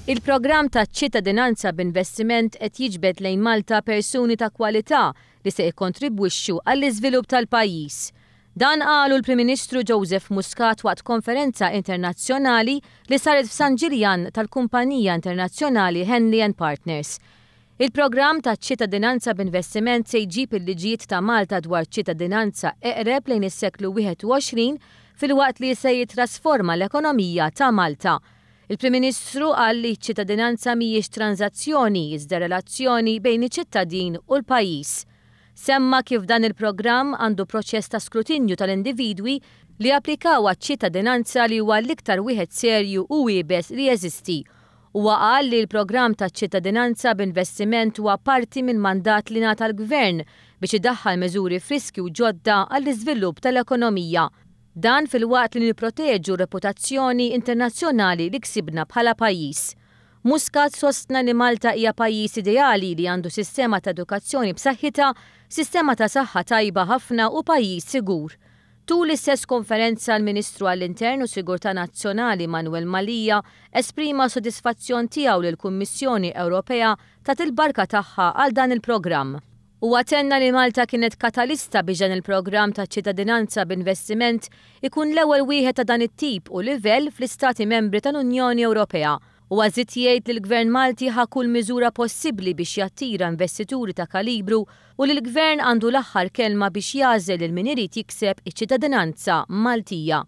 Il-programm ta' ċittadinanza b'investiment qed jiġbed lejn Malta persuni ta' kwalità li se jikkontribwixxu għall-iżvilupp tal-pajjiż. Dan qalu l-Prim Ministru Joseph Muscat waqt konferenza internazzjonali li saret f'San Ġiljan tal-kumpanija internazzjonali Henley and Partners. Il-programm ta' ċittadinanza b'investiment se jġib il-liġijiet ta' Malta dwar ċittadinanza eqreb lejn is-seklu 21 filwaqt li se jittrasforma l-ekonomija ta' Malta. Il-Prim Ministru qal li ċ-ċittadinanza mhijiex tranżazzjoni iżda relazzjoni bejn iċ-ċittadin u l-pajjiż. Semma kif dan il-programm għandu proċess ta' skrutinju tal-individwi li japplikaw għaċ-ċittadinanza li huwa l-iktar wieħed serju u iebes li jeżisti. Huwa qal li l-programm taċ-ċittadinanza b'investiment huwa parti minn mandat li ngħata l-Gvern biex idaħħal miżuri friski u ġodda għall-iżvilupp tal-ekonomija. Dan filwaqt li nipproteġu r-reputazzjoni internazzjonali li ksibna bħala pajjiż. Muscat sostna li Malta hija pajjiż ideali li għandu sistema ta' edukazzjoni b'saħħitha, sistema ta' saħħa tajba ħafna u pajjiż sigur. Tul l-istess konferenza l-Ministru għall-Intern u Sigurtà Nazzjonali Manuel Mallia esprima s-sodisfazzjon tiegħu li l-Kummissjoni Ewropea tat il-barka tagħha għal dan il-programm. Huwa tenna li Malta kienet katalista biex dan il-programm ta' ċittadinanza b'investiment ikun l-ewwel wieħed ta' dan it-tip u livell fl-Istati Membri tal-Unjoni Ewropea. Huwa żied jgħid li l-Gvern Malti ħa kull miżura possibbli biex jattira investituri ta' kalibru u li l-Gvern għandu l-aħħar kelma biex jagħżel lil min irid jikseb iċ-ċittadinanza Maltija.